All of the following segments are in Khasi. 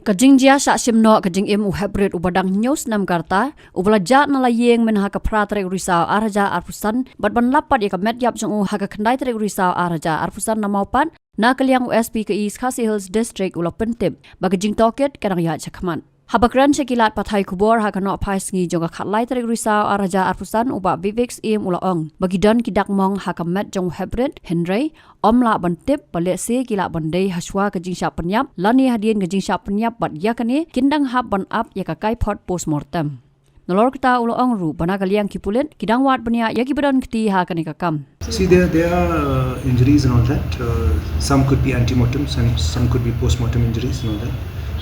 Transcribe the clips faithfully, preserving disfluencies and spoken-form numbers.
Ka jingjia shah shim noh ka jingim u Heprit uba dang hynñiew snem ka rta, uba la jah na la ïing mynha ka phra tarik u Risaw ar hajar arphew san, bad ban lap pat ïa ka met ïap jong u ha ka khyndai tarik u Risaw ar hajar arphew san na Mawpat, na ka liang u S P ka East Khasi Hills District u la pyntip ba ka jingtohkit ka dang ïaid shakhmat. Haba kren sha ki lad pathai khubor ha ka nohphai sngi jong ka khatlai tarik u Risaw ar hajar arphew san, u Bah Vivek Syiem u la ong ba ki don ki dak mong ha ka met jong u Heprit, hynrei ym lah ban tip ba lehse ki lah ban dei hashwa ka jingshah pynïap lane hadien ka jingshah pynïap, bad ïa kane kin dang hap ban ap ïa ka kaiphod postmortem. Nalor kata u la ong ruh ba na ka liang ki pulit ki dang wad bniah ïa kiba don kti ha kane ka kam. See, there, there are uh, injuries and all that. Uh, some could be antemortem, some, some could be postmortem injuries and all that.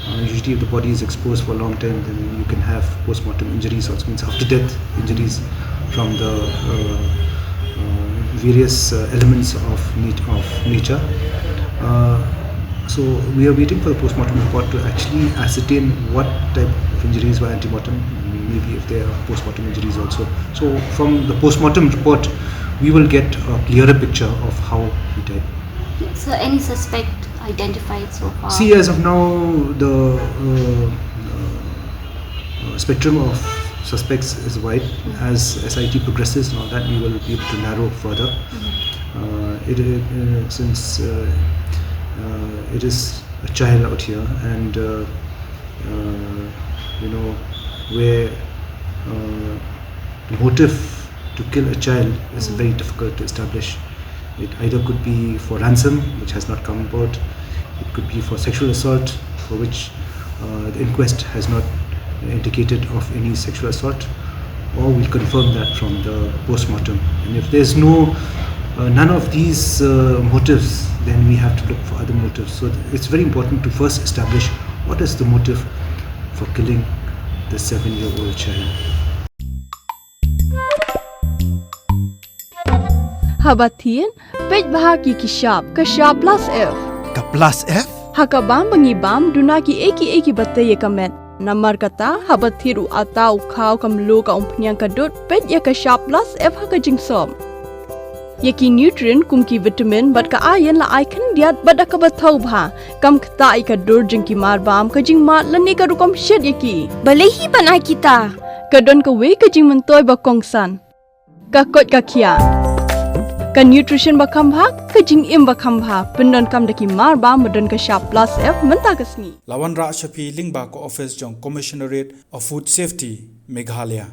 Uh, usually, if the body is exposed for a long time, then you can have postmortem injuries, also means after death injuries from the uh, uh, various uh, elements of, nat- of nature. Uh, so we are waiting for the postmortem report to actually ascertain what type of injuries were antemortem, maybe if there are postmortem injuries also. So from the postmortem report, we will get a clearer picture of how he died. So any suspect identified so far? See, as of now, the uh, uh, uh, spectrum of suspects is wide. As S I T progresses and all that, we will be able to narrow further. Uh, it, it uh, since uh, uh, it is a child out here, and uh, uh, you know where uh, the motive to kill a child is very difficult to establish. It either could be for ransom, which has not come about. It could be for sexual assault, for which uh, the inquest has not indicated of any sexual assault. Or we'll confirm that from the postmortem. And if there's no uh, none of these uh, motives, then we have to look for other motives. So th- it's very important to first establish what is the motive for killing the seven-year-old child. Haba thied, peit bha ki ki shap, ka shap plus F. Ka plus F? Ha ka bam ba ngi bam, duna ki ei ki ei kiba tei ïa ka met. Namar kata, haba thied u atta, u khaw, ka mluh, ka umphniang, ka dud, peit ïa ka shap plus F ha ka jingsop. Ïa ki nutrient kum ki vitamin bad ka iron la ai khyndiat bad da kaba thaw bha. Kam ktah ïa ka dur jong ki mar bam, ka jingmad lane ka rukom shet ïa ki. Balei hi ban ai kita? Ka don kawei ka jingmyntoi ba kongsan. Ka koit ka khiah. Ka nutrition ba kham bha, ka jingim ba kham bha. Pyndonkam da ki mar bam ba don ka shap plus F mynta ka sngi. La wanrah sha phi lyngba ka office jong Commissionerate of Food Safety, Meghalaya.